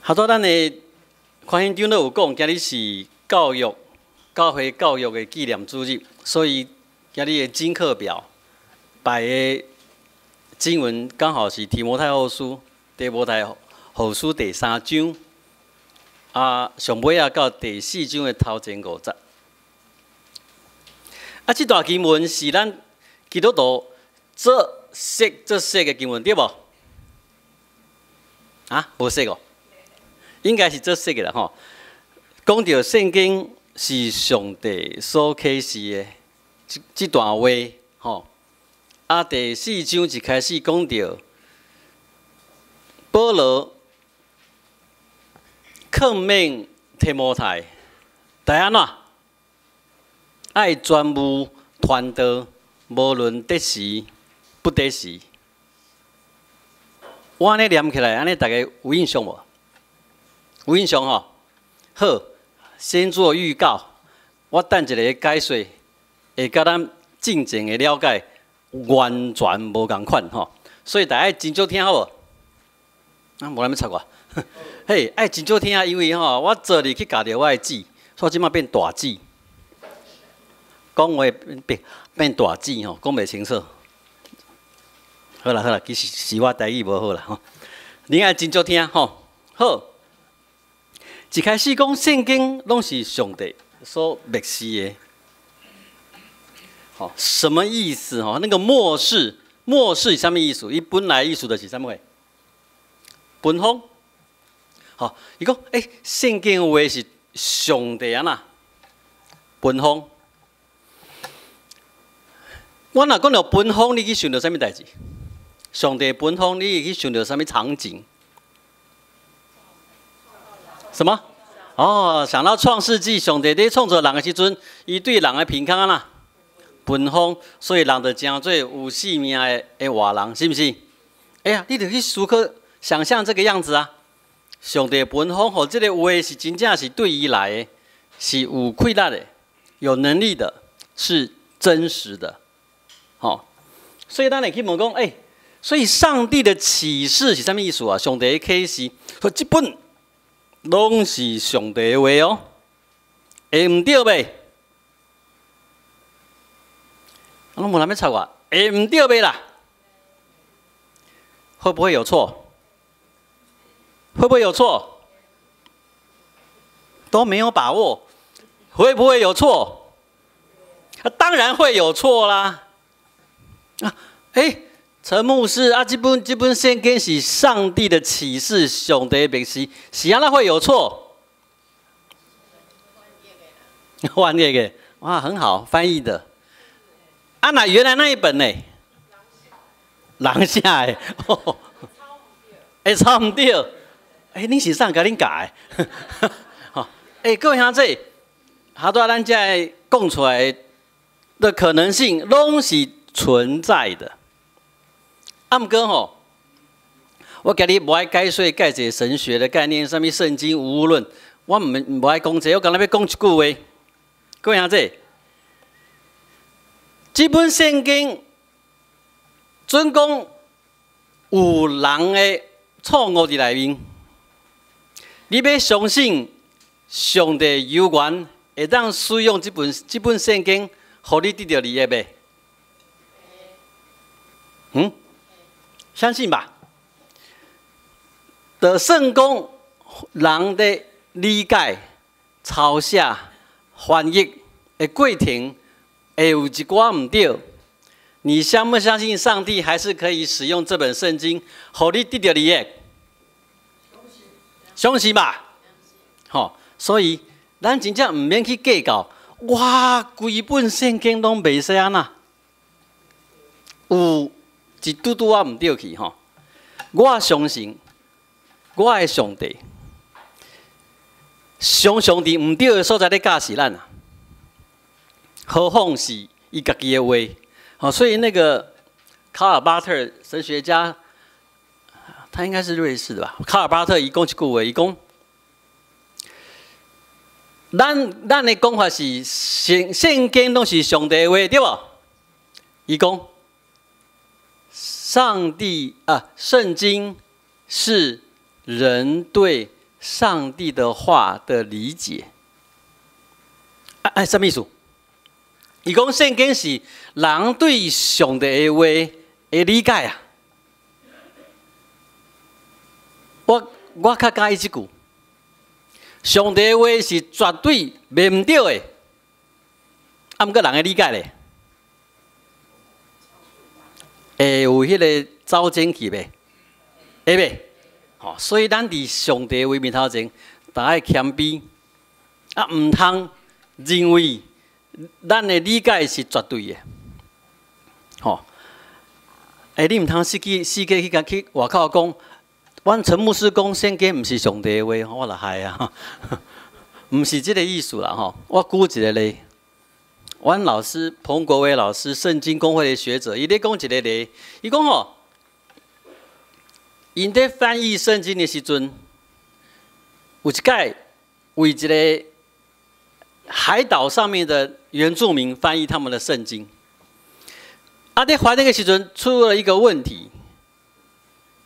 拄仔咱的寬興長老有講，今日是教育教會教育的紀念主日，所以今日的經課表擺的經文剛好是提摩太後書、提摩太後書第三章，上尾仔到第四章的頭前五節。這段經文是咱基督徒足熟足熟的經文，對無？啊，無熟哦，應該是足熟的啦吼。講著聖經是上帝所啟示的這段話吼。第四章一開始講著保羅勸勉提摩太，著按怎？愛專務傳道，無論得時不得時。我按呢唸起來，按呢逐家有印象無？有印象吼。好，先做預告，我等一下解說，會佮咱進前的了解完全無仝款吼。所以大家真少聽好無？啊，無人欲插我。嘿，愛真少聽，因為吼，我昨日去咬著我的舌，所以這擺變大舌。講話變大舌吼，講袂清楚。好啦好啦，其實是我台語無好啦吼。你愛真少聽吼。好，一開始講聖經攏是上帝所默示的。吼，什麼意思？吼，那個默示，默示是啥物意思？伊本來意思就是啥物貨？芬芳。吼，伊講，欸，聖經話是上帝按怎？芬芳。我若講著芬芳，你去想著啥物代誌？上帝芬芳，你會去想著啥物場景？什麼？哦，想到創世紀，上帝佇創造人的時陣，伊對人的鼻孔按怎？芬芳，所以人就成做有生命的活人，是毋是？哎呀，你著去思考、想象這個樣子啊！上帝芬芳，予這个話是真正是對伊來的，是有氣力的、有能力的，是真實的。吼，所以咱會去問講，欸，所以上帝的啟示是啥物意思啊？上帝的啟示，說這本攏是上帝的話哦，會毋對袂？攏無人欲插我，會毋對袂啦？會不會有錯？會不會有錯？都沒有把握，會不會有錯？啊，當然會有錯啦！啊，欸，陳牧師啊，這本聖經是上帝的啟示，上帝的默示，是按怎會有錯？翻譯的，哇，很好，翻譯的。啊，那原來那一本呢？人寫的，會抄毋對。欸，恁是啥共恁教的？吼，欸，各位兄弟，拄仔咱遮講出來的可能性，攏是存在的。啊，毋過吼，我今日無愛解說解這神學的概念，啥物聖經無誤論，我毋愛講這個，我干焦欲講一句話。各位兄弟，這本聖經準講有人的錯誤佇內面，你欲相信上帝猶原會當使用這本聖經，予你得著利益袂？嗯，相信吧。就算講人的理解、抄寫、翻譯的過程會有一寡毋對，你相不相信上帝還是可以使用這本聖經，予你得著利益？相信吧。吼，所以咱真正毋免去計較，哇，規本聖經攏袂使按怎？有一拄拄仔毋對去吼。我相信我的上帝，常常佇毋對的所在咧教示咱啊。何況是伊家己的話，吼，所以那個卡爾巴特神學家，他應該是瑞士的吧？卡爾巴特伊講一句話，伊講：咱的講法是聖經攏是上帝的話，對無？伊講，上帝啊，聖經是人對上帝的話的理解。啊啊，啥物意思？伊講聖經是人對上帝的話的理解啊。我較佮意這句，上帝的話是絕對袂毋對的，啊，毋過人的理解咧，會有彼个走進去袂？會袂？吼，所以咱佇上帝的話面頭前，著愛謙卑，啊，毋通認為咱的理解是絕對的，吼。欸，你毋通死去死去去共去外口講，阮陳牧師講聖經毋是上帝的話，我就害啊，毋是這个意思啦，吼。我舉一个例，阮老師彭國威老師，聖經公會的學者，伊咧講一个例，伊講吼，𪜶佇翻譯聖經的時陣，有一擺為一个海島上面的原住民翻譯他們的聖經，啊，佇翻那個時陣出了一個問題，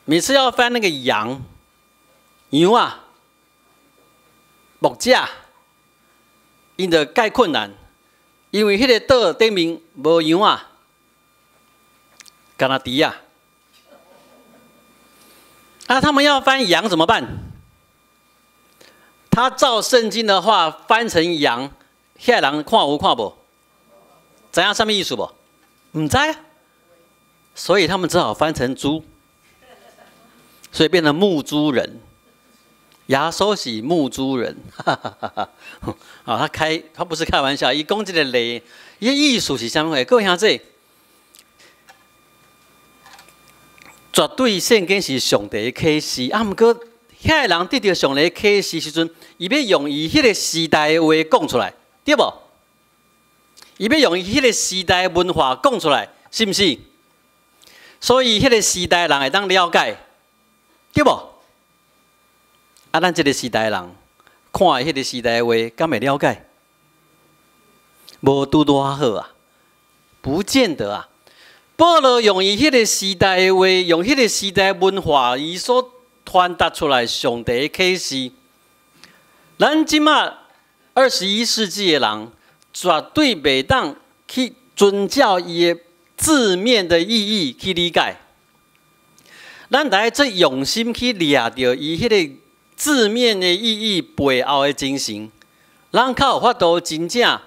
每次要翻那個羊，羊啊，牧者，𪜶就蓋困難，因為彼个島頂面無羊啊，干焦豬仔，啊，他們要翻羊怎麼辦？他照聖經的話翻成羊，遐人看有看無？知影啥物意思無？毋知啊，所以他們只好翻成豬，所以變成牧豬人。耶穌是牧豬人，啊，他不是開玩笑，伊講這个例，伊意思是啥物貨？各位兄弟，絕對聖經是上帝的啟示，啊，毋過遐個人得著上帝的啟示時陣，伊欲用伊彼个時代的話講出來，對無？伊欲用伊彼个時代的文化講出來，是毋是？所以彼个時代人會當了解，對無？啊，咱這个時代人看彼个時代的話，敢會了解？無拄拄仔好啊，不見得啊。保羅用伊彼个時代的話，用彼個時代文化，伊所傳達出來上帝的啟示。咱這馬21世紀的人，絕對袂當去遵照伊的字面的意義去理解。咱著愛做用心去掠著伊彼个字面的意義背後的精神，咱較有法度真正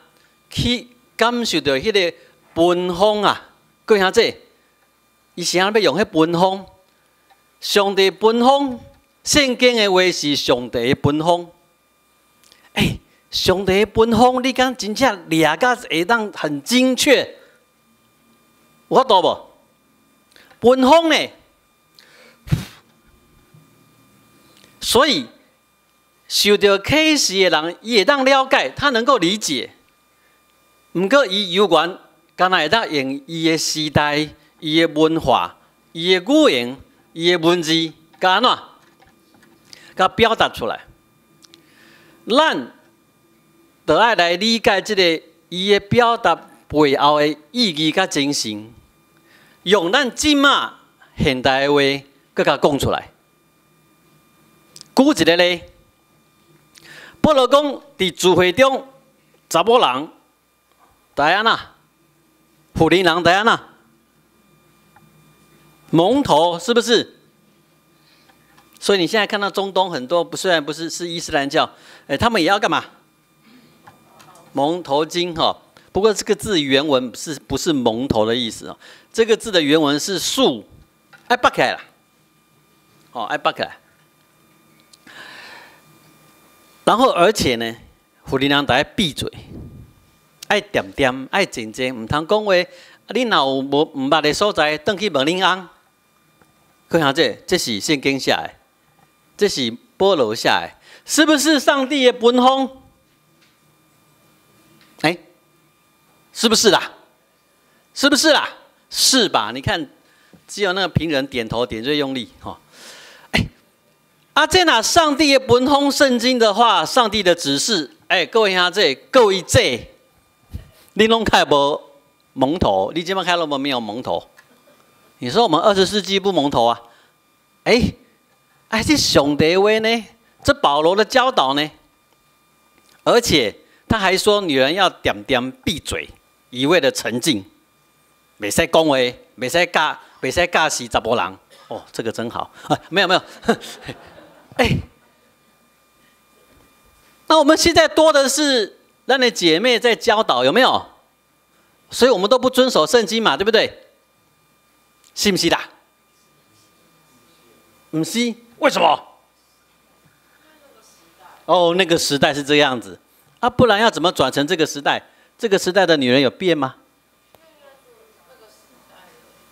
去感受著彼个芬芳啊！各位兄弟，伊是按怎欲用彼芬芳？上帝芬芳，聖經的話是上帝的芬芳。欸，上帝的芬芳，你敢真正掠甲會當很精確？有法度無？芬芳呢？所以受著啟示的人，伊會當了解，他能夠理解。毋過伊猶原敢若會當用伊的時代、伊的文化、伊的語言、伊的文字，共按怎？共表達出來。咱著愛來理解這个伊的表達背後的意義佮精神，用咱這馬現代的話，閣共講出來。舉一个例，保羅講，佇聚會中，查某人著愛按怎？婦人著愛按怎？蒙頭是不是？所以你現在看到中東很多，不雖然不是是伊斯蘭教，欸，他們也要幹嘛？蒙頭巾哈。不過這個字原文是不是蒙頭的意思啊？這個字的原文是束，愛縛起來啦，哦，愛縛起來。然後而且呢，婦人著愛閉嘴，愛恬恬，愛靜靜，毋通講話。你若有無毋捌的所在，轉去問恁翁。看下這，這是聖經寫的，這是保羅寫的，是不是上帝的芬芳？欸，是不是啦？是不是啦？是吧？你看，只有那個評人點頭點最用力哈。欸，啊，這若上帝的芬芳聖經的話，上帝的指示，欸，各位兄弟，各位姐，你攏較無蒙頭，你這擺看攏無沒有蒙頭？你說我們20世紀不蒙頭啊？欸，哎，這上帝話呢？這保羅的教導呢？而且他還說，女人要恬恬閉嘴，一味的沉靜，袂使講話，袂使教，袂使教示查埔人。哦，這個真好啊！沒有沒有，哎，那我們現在多的是咱的姐妹在教導，有沒有？所以我們都不遵守聖經嘛，對不對？是毋是啦？毋是，為什麼？哦，那個時代是這樣子啊，不然要怎麼轉成這個時代？這個時代的女人有變嗎？那個時代，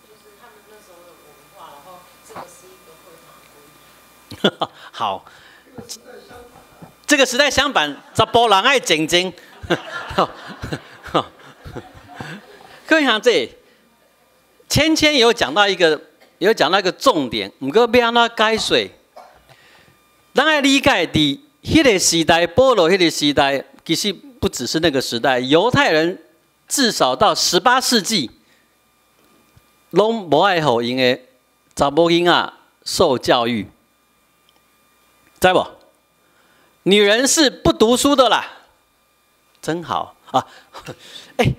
就是他們那時候的文化，然後這個是一個會法規。好，這個時代相反，查埔人愛靜靜。各位兄弟，芊芊有講到一個，有講到一個重點，毋過欲按怎解說？咱愛理解佇彼个時代，保羅彼个時代，其實不只是那個時代，猶太人至少到18世紀，攏無愛予𪜶的查某囡仔受教育，知無？女人是不讀書的啦，真好啊！欸，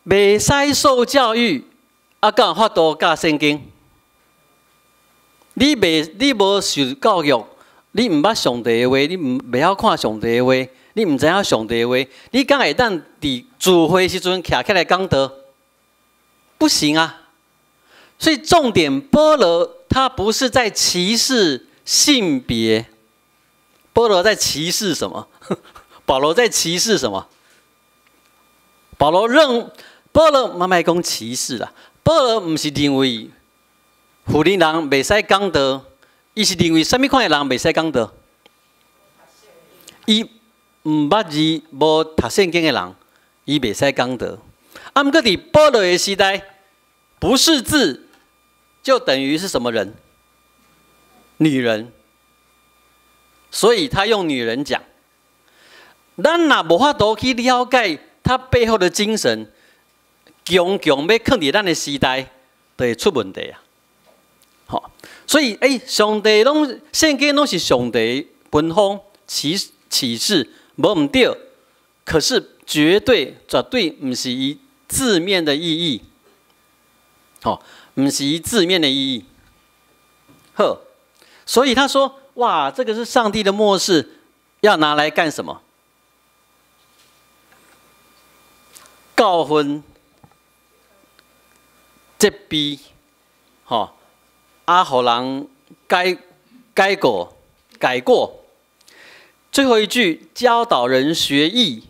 袂使受教育，啊，敢有法度教聖經？你袂，你無受教育，你毋捌上帝的話，你毋袂曉看上帝的話，你毋知影上帝的話，你敢會當佇聚會時陣徛起來講道？不行啊！所以重點，保羅他不是在歧視性別，保羅在歧視什麼？保羅在歧視什麼？保羅認保羅嘛莫講歧視啦，保羅毋是認為婦人人袂使講道，伊是認為啥物款的人袂使講道？伊毋捌字、無讀聖經的人，伊袂使講道。啊，毋過佇保羅的時代，不識字就等於是什麼人？女人。所以他用女人講。咱若無法度去了解他背後的精神，強強欲囥佇咱的時代，就會出問題啊！吼，所以上帝攏聖經攏是上帝吩咐啟示，無毋對。可是絕對絕對毋是伊字面的意義，吼，毋是伊字面的意義。好，所以他說：哇，這個是上帝的默示，要拿來幹什麼？教訓、責備，吼，啊，予人改改過、改過。最後一句教導人學義，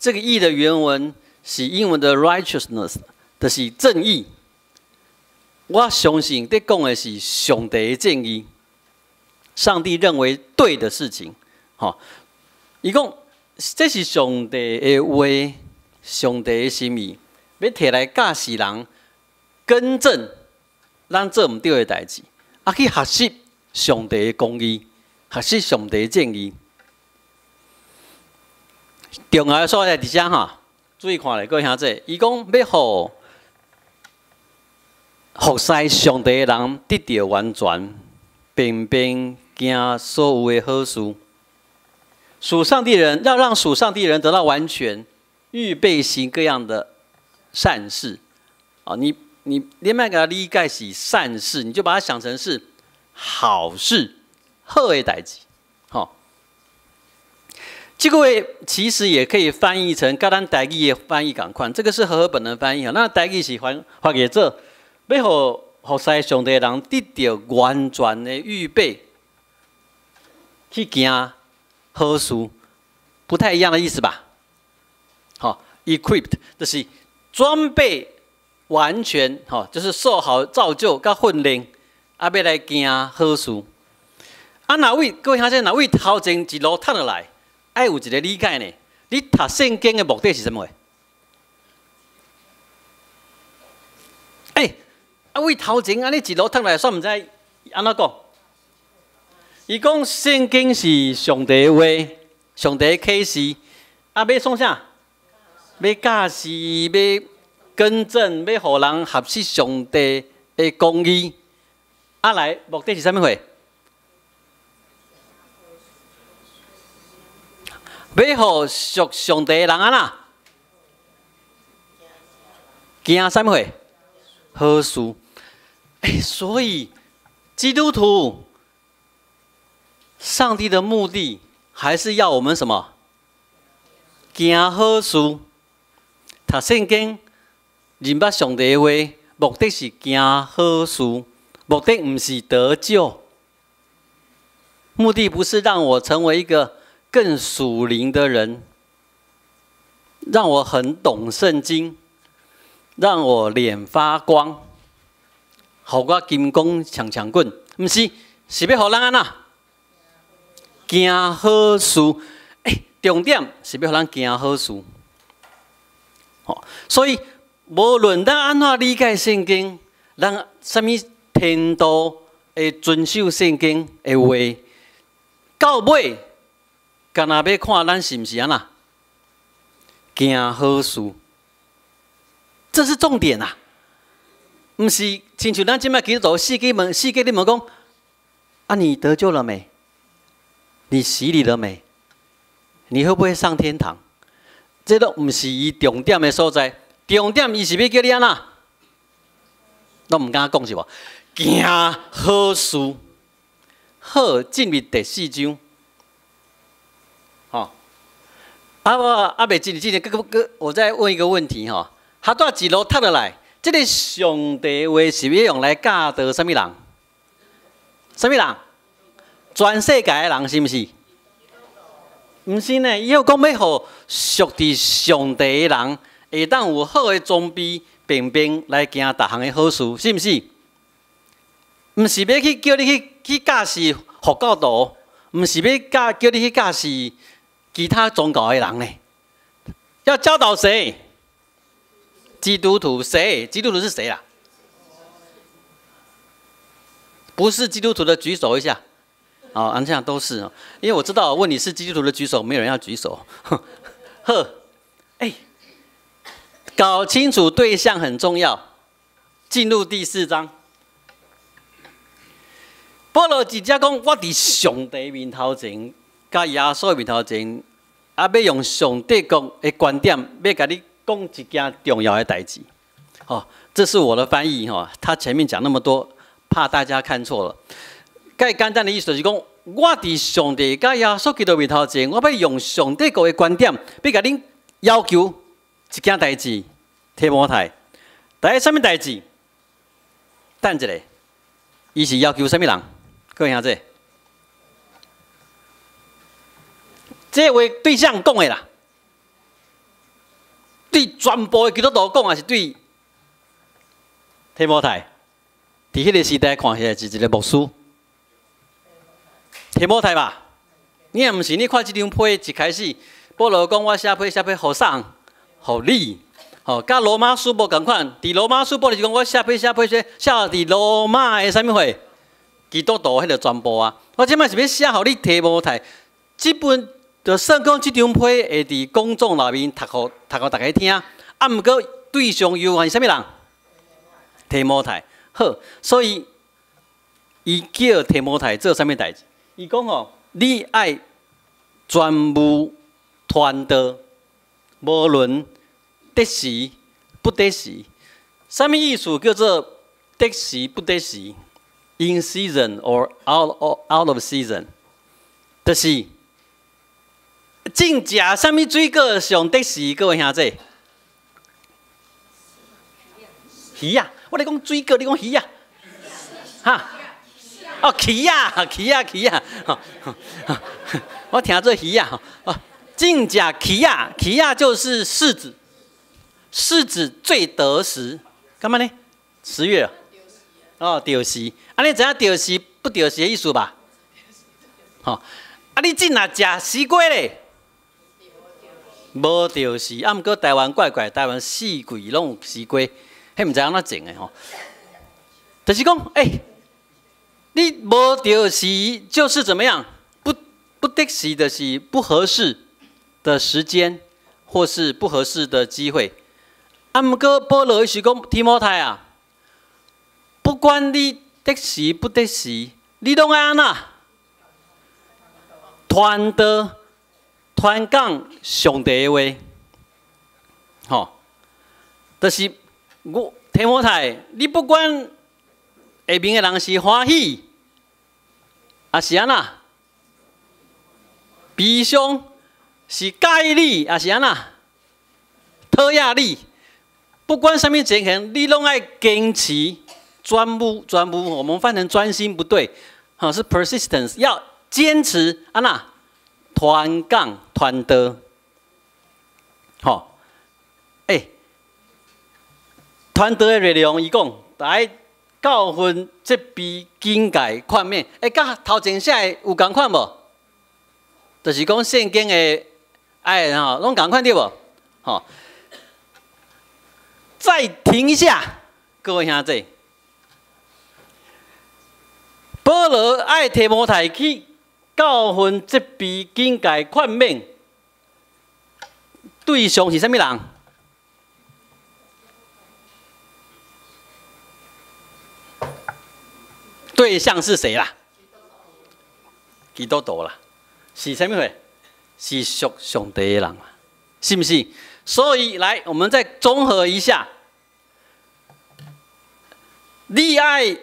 這個義的原文是英文的 righteousness，就是正義。我相信佇講的是上帝的正義，上帝認為對的事情。吼，伊講這是上帝的話，上帝的心意，欲提來教示人，更正咱做毋對的代誌，啊去學習上帝的公義，學習上帝的正義。重要的所在佇遮吼，注意看咧，各位兄弟，伊講欲予服侍上帝的人得著完全，平平行所有的好事。屬上帝的人要讓屬上帝的人得到完全，預備行各樣的善事。啊，你莫共伊理解是善事，你就把它想成是好事，好的代誌。吼，這個話其實也可以翻譯成佮咱台語的翻譯仝款，這個是和合本的翻譯啊。那台語是翻翻譯做欲予服侍上帝的人得著完全的預備去行好事，不太一樣的意思吧？好，equipped 就是裝備完全，吼，就是受好造就佮訓練，啊，欲來行好事。啊，若為各位兄弟，若為頭前一路讀落來，愛有一個理解呢。你讀聖經的目的是啥物？欸，啊，為頭前按呢一路讀來，煞毋知按怎講？伊講聖經是上帝的話，上帝的啟示，啊，欲創啥？欲教示，欲更正，欲予人學習上帝的公義。啊，來目的是啥物貨？欲予屬上帝的人按怎？行啥物貨？好事。欸，所以基督徒，上帝的目的還是要我們什麼？行好事。讀聖經，認捌上帝的話，目的是行好事，目的毋是得救。目的不是讓我成為一個更屬靈的人，讓我很懂聖經，讓我臉發光，予我金光強強滾，毋是，是欲予咱按怎？行好事。欸，重點是欲予咱行好事。吼，所以無論咱按怎理解聖經，咱啥物程度會遵守聖經的話，到尾，干焦欲看咱是毋是按怎行好事，這是重點啊！毋是親像咱這擺基督徒四界問四界你問講，啊，你得救了沒？你洗禮了沒？你會不會上天堂？這都毋是伊重點的所在，重點伊是欲叫你按怎？攏毋敢講是無？行好事，好，進入第四章。吼，啊我猶未進入之前，閣閣我再問一個問題吼，哈拄一路讀落來，這個上帝話是欲用來教導啥物人？啥物人？全世界的人是毋是？毋是呢，伊有講欲予屬佇上帝的人，會當有好的裝備，平平來行逐項的好事，是毋是？毋是欲去叫你去教示佛教徒，毋是欲教叫你去教示其他宗教的人呢？要教導誰？基督徒誰？基督徒是誰啊？不是基督徒的舉手一下。哦，按這樣都是，因為我知道問你是基督徒的舉手，沒有人要舉手。呵，哎，搞清楚對象很重要。進入第四章，保羅直接講：我佇上帝面頭前，佮耶穌面頭前，啊，欲用上帝國的觀點，欲共你講一件重要的代誌。哦，這是我的翻譯哈。他前面講那麼多，怕大家看錯了。較簡單的意思就是講，我佇上帝佮耶穌基督面頭前，我欲用上帝國的觀點，欲共恁要求一件代誌。提摩太，第一啥物代誌？等一下，伊是要求啥物人？各位兄弟，這話對誰講的啦？對全部的基督徒講，還是對提摩太？佇彼個時代看起來是一個牧師。提摩太吧？你若毋是，你看這張批一開始，保羅講我寫批寫批予啥？予你，吼，佮羅馬書無仝款。佇羅馬書保羅是講我寫批寫批寫寫佇羅馬的啥物貨？基督徒彼個全部啊！我這擺是欲寫予你提摩太，這本就算講這張批會佇公眾內面讀予讀予大家聽，啊，毋過對象猶原是啥物人？提摩太。好，所以伊叫提摩太做啥物代誌？伊講吼，你愛專務傳道，無論得時不得時，啥物意思叫做得時不得時？In season or out of season，就是種食啥物水果上得時，各位兄弟？魚仔，我咧講水果，你講魚仔，哈？哦，柿仔，柿仔，柿仔，我聽做魚仔，哦，種食柿仔，柿仔就是柿子，柿子最得時，幹嘛呢？10月，哦，著時，啊，你知影著時不著時的意思吧？吼，啊，你種若食西瓜咧，無著時，啊，毋過台灣怪怪，台灣四季攏有西瓜，彼毋知按怎種的吼。就是講，欸，你無著時就是怎麼樣？不得時的是不合適的時間，或是不合適的機會。啊，毋過保羅是講提摩太啊，不管你得時不得時，你攏愛按怎？傳道，傳講上帝的話，吼，就是我提摩太，你不管下面的人是歡喜，抑是按怎悲傷，是佮意你，抑是按怎討厭你，不管啥物情形，你攏愛堅持專務專務，我們翻成專心不對，哈，是 persistence，要堅持按怎傳講傳道，吼，欸，傳道的內容，伊講來教訓、責備、警戒、勸勉，欸，佮頭前寫的有仝款無？就是講聖經的愛吼，攏仝款對無？吼，再停一下，各位兄弟，保羅愛提摩太去教訓、責備、警戒、勸勉，對象是啥物人？對象是誰啦？基督徒啦，是啥物貨？是屬上帝的人，是毋是？所以來，我們再綜合一下，你愛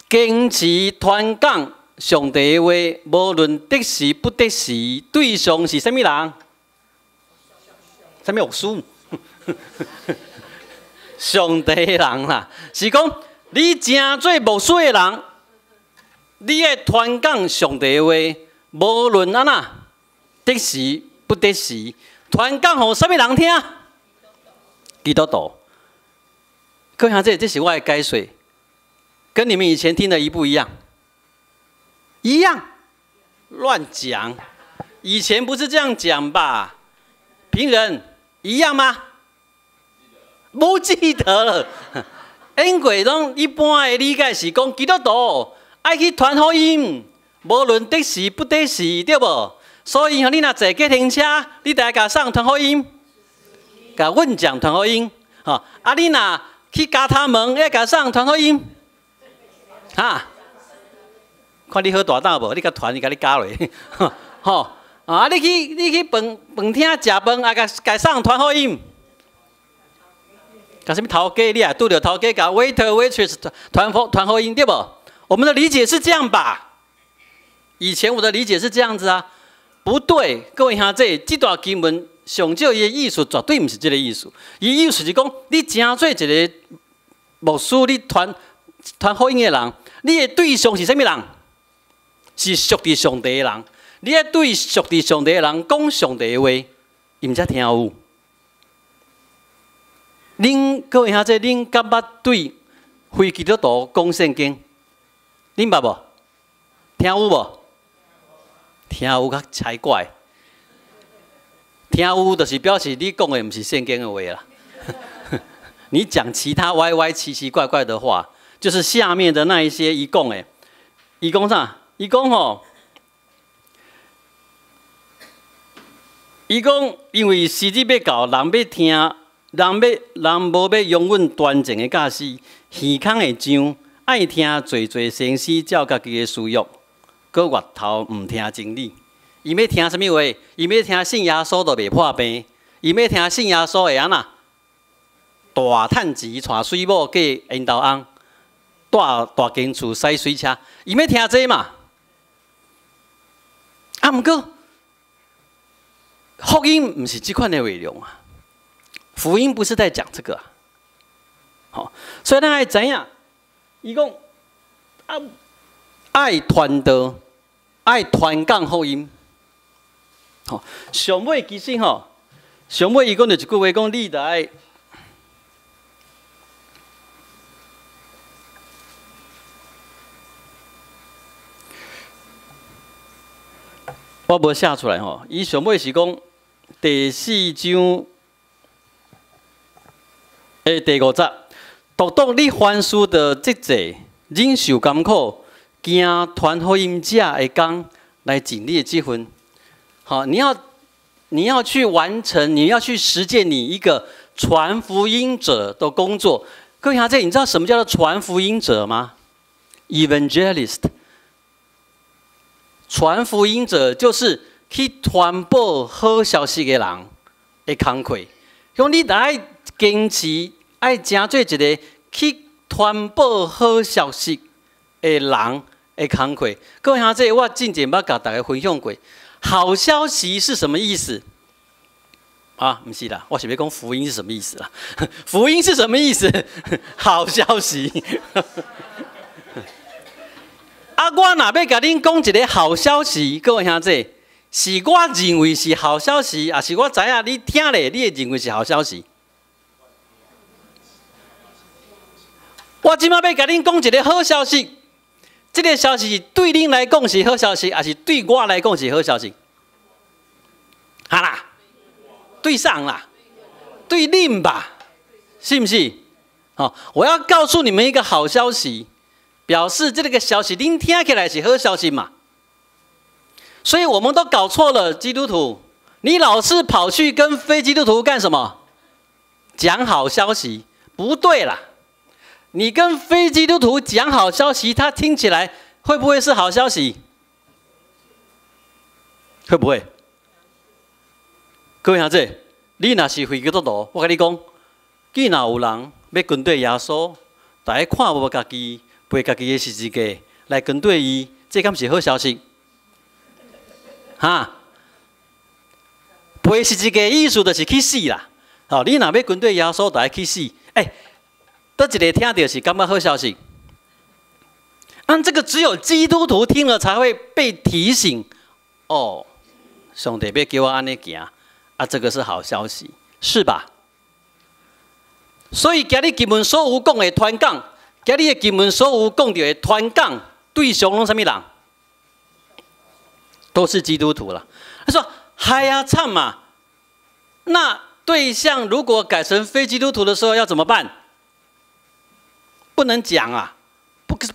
堅持傳講上帝的話，無論得時不得時，對象是啥物人？啥物牧師？上帝的人啦，是講你成做牧師的人，你愛傳講上帝的話，無論按怎得時不得時，傳講予啥物人聽？基督徒。各位兄弟，這是我的解說，跟你們以前聽的一不一樣？一樣，亂講。以前不是這樣講吧？評人一樣嗎？不記得了。因為攏一般的理解是講基督徒愛去傳福音，無論得時不得時，對無？所以你若坐計程車，你著愛共誰傳福音，共阮講傳福音，吼。啊，你若去咬頭毛，愛共誰傳福音，哈？看你好大膽無？你共傳，伊共你咬落，吼！啊，你去飯廳食飯，啊，共誰傳福音？共啥物頭家？你也拄著頭家，共 waiter waitress 傳福音，對無？我們的理解是這樣吧？以前我的理解是這樣子啊，不對，各位兄弟，這段經文上少伊的意思絕對毋是這個意思。伊意思是講，你成做一個牧師，你傳福音的人，你的對象是啥物人？是屬佇上帝的人。你愛對屬佇上帝的人講上帝的話，𪜶才聽有。恁各位兄弟，恁敢捌對非基督徒講聖經？恁捌無？聽有無？聽有較才怪。聽有就是表示你講的毋是聖經的話啦。你講其他歪歪奇奇怪怪的話，就是下面的那一些伊講的，伊講啥？伊講吼，伊講因為時日欲到，人欲聽，人無欲容忍端正的教示，耳孔會脹，愛聽濟濟先師照家己的私欲，閣越頭毋聽真理。伊欲聽啥物話？伊欲聽信耶穌就袂破病，伊欲聽信耶穌會按怎？大趁錢，娶媠某，嫁緣投翁，住大間厝，駛媠車，伊欲聽這嘛？啊，毋過福音毋是這款的內容啊！福音不是在講這個啊！好，所以咱愛知影，伊講啊，愛傳道，愛傳講福音。吼，上尾其實吼，上尾伊講著一句話，講你著愛。我無寫出來吼，伊上尾是講第四章，第五節，獨獨你凡事著節制，忍受甘苦，行傳福音者的工，來盡你的職分。好，你要去完成，你要去實踐你一個傳福音者的工作。各位兄弟，你知道什麼叫做傳福音者嗎？Evangelist。傳福音者就是去傳播好消息的人的工課。講你愛堅持，愛成做一个去傳播好消息的人的工課。各位兄弟，我進前捌共大家分享過，好消息是什麼意思？啊，毋是啦，我是欲講福音是什麼意思啦？福音是什麼意思？好消息。啊，我若欲共恁講一个好消息，各位兄弟，是我認為是好消息，抑是我知影你聽咧，你會認為是好消息？我這擺欲共恁講一个好消息，這个消息對恁來講是好消息，抑是對我來講是好消息？哈啦，對上啦，對恁吧，是毋是？好，我要告訴你們一個好消息，表示這个消息恁聽起來是好消息嘛。所以我們都搞錯了，基督徒，你老是跑去跟非基督徒幹什麼？講好消息，不對啦。你跟非基督徒講好消息，他聽起來會不會是好消息？會不會？各位兄弟，你若是非基督徒，我共你講，既然有人欲跟綴耶穌，大家看無家己背家己的十字架來跟綴伊，這敢是好消息？哈？背十字架的意思就是去死啦！吼，你若欲跟綴耶穌，就愛去死。欸，佗一个聽著是感覺好消息？啊，這個只有基督徒聽了才會被提醒。哦，上帝欲叫我按呢行，啊，這個是好消息，是吧？所以今日經文所有講的傳講，今日的經文所有講著的傳講對象攏啥物人？都是基督徒了。他說：“嗨呀，慘嘛！那對象如果改成非基督徒的時候要怎麼辦？不能講啊，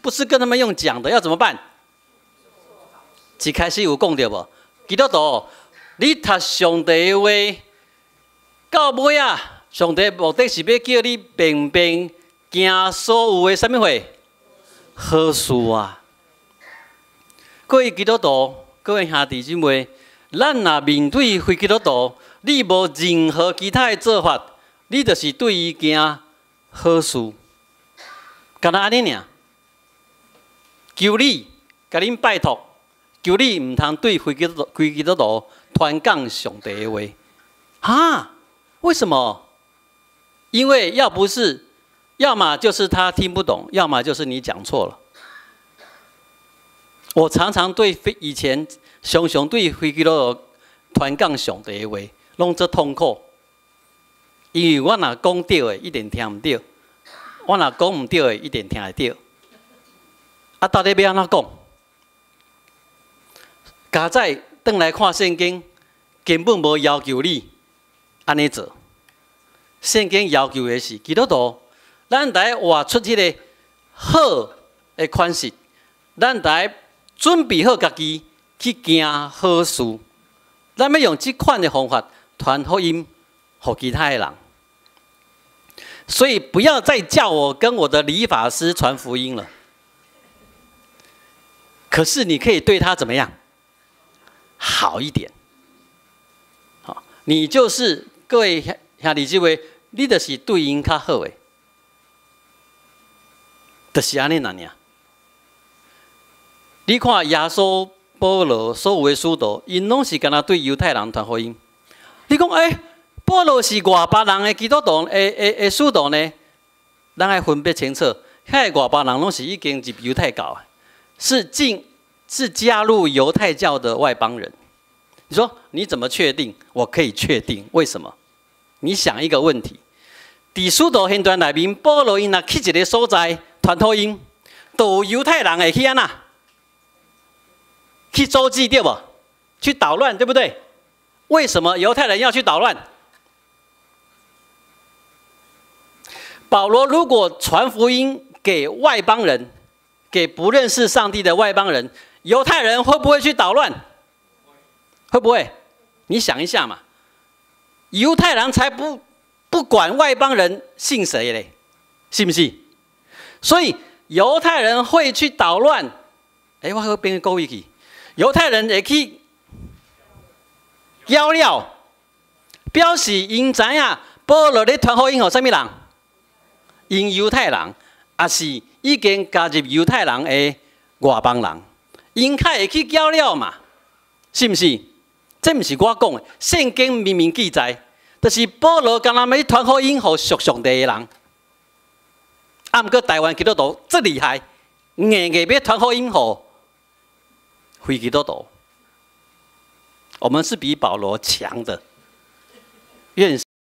不是跟他們用講的，要怎麼辦？一開始有講著無？基督徒，你讀上帝的話到尾啊，上帝目的是欲叫你明明行所有的啥物貨？好事啊！各位基督徒，各位兄弟姊妹，咱若面對非基督徒，你無任何其他的做法，你就是對伊行好事，干焦按呢爾。求你，共恁拜託，求你毋通對非基督徒傳講上帝的話。哈？為什麼？因為要不是，要麼就是他聽不懂，要麼就是你講錯了。我常常對非以前常常對非基督徒傳講上帝的話，攏足痛苦。因為我若講對的，一定聽毋著；我若講毋對的，一定聽會著。啊，到底欲按怎講？佳哉轉來看聖經，根本無要求你按呢做。聖經要求的是基督徒，咱來活出彼个好的款式，咱來準備好家己去行好事。咱欲用這款的方法傳福音予其他的人。所以不要再叫我跟我的理髮師傳福音了。可是你可以對他怎麼樣？好一點。好，你就是各位兄弟姊妹，你就是對𪜶較好的，就是按呢爾。你看耶穌、保羅所有的使徒，𪜶攏是干焦對猶太人傳福音。你講，欸，保羅是外邦人的基督徒的使徒呢？咱愛分別清楚，遐个外邦人攏是已經入猶太教，是加入猶太教的外邦人。你說你怎麼確定？我可以確定，為什麼？你想一個問題：佇使徒行傳內面，保羅𪜶若去一个所在傳福音，都有猶太人會去按怎？去組織對無？去搗亂對不對？為什麼猶太人要去搗亂？保羅如果傳福音給外邦人，給不認識上帝的外邦人，猶太人會不會去搗亂？會不會？你想一下嘛。猶太人才不管外邦人信誰嘞，是不是？所以猶太人會去搗亂。欸，我閣變國語去。猶太人會去繳了，表示𪜶知影保羅咧傳福音予啥物人？𪜶猶太人，抑是已經加入猶太人的外邦人，𪜶較會去繳了嘛？是毋是？這毋是我講的，聖經明明記載，就是保羅敢若欲傳福音予屬上帝的人。啊，毋過台灣基督徒這厲害，硬硬欲傳福音予非基督徒。我們是比保羅強的。願